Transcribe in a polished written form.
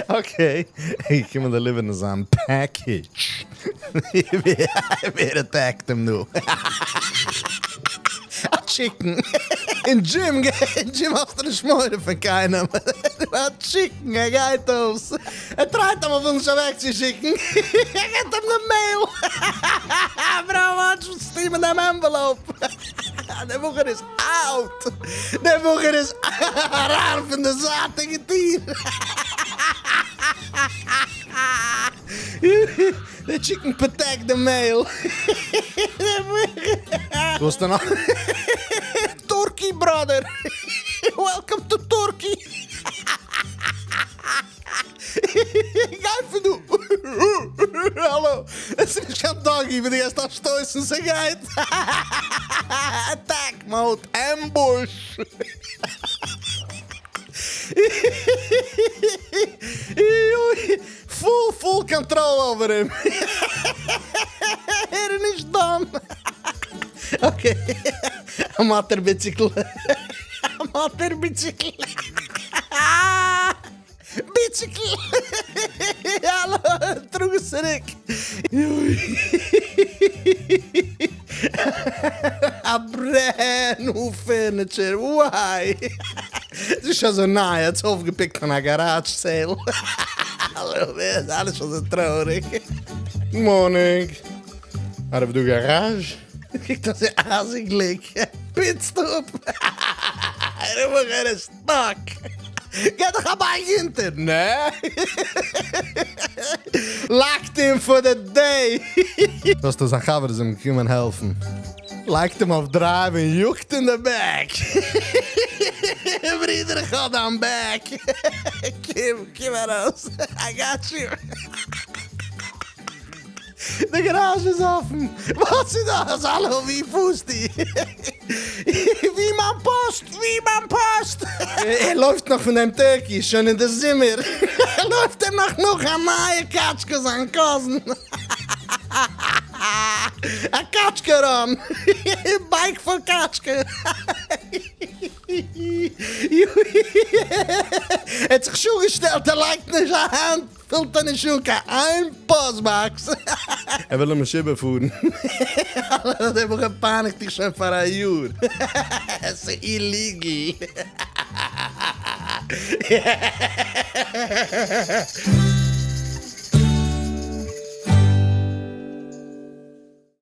Okay, געקומען deliver ן זיין package. ווער attack ט אים דא? א chicken. אין gym אין gym האסטו נישט מורא פון קיינעם. א chicken ער גייט אויס. ער try ט אים אויף נישט אוועקצושיקן. ער געט אים די mail. Bro watch וואס טוט מיט דעם envelope. דער בחור איז out! דער בחור איז אריין פון די זייטיגע טיר! דער chicken protect די mail! וואס דען נאך? Turkey brother! Welcome to Turkey! גיי פון דא! האלא! עס איז נישט קיין doggy ווי דו גייסט א שטויס און ס'גייט! Attack mode! Ambush! Full full control over אים! ער איז נישט done! Okay. א מאטער ביציקל! א מאטער ביציקל! ביציקל! האלא! טראג עס צוריק! א brand new furniture! Why? ס'איז נישט אזוי ניי, ער האט עס אויפגעפיקט פון א garage sale. האלא, זיי נישט אזוי טרויעריג. Morning. ארויף דא garage. קוקט אזוי אייזיג גליק. פוצט אפ. ער איז stuck! גיב דיך א בייג אונטער! נע! Locked in for the day! דאס אז א חבר איז אים געקומען העלפן. לייגט אים אויף drive און יאגט אין די back! ברודער איך האב דיין back! קום קום ארויס! I got you! די garage איז אפן! וואס איז דאס? האלא ווי פארסטו? ווי מיין פאסט? ווי מיין פאסט? ער לויפט נאך פון דעם turkey, שוין אין די זומער לויפט ער נאך נאך א נייע קאטשקע זיין cousin. א קאטשקע run! Bike for קאטשקע! ער האט זיך שוין געשטעלט ער לייגט נישט א האנט פילט ער נישט אן קיין איין post box. ער וויל אים נישט איבערפארן. דער בחור פייניגט דיך שוין פאר א יאר. עס איז illegal.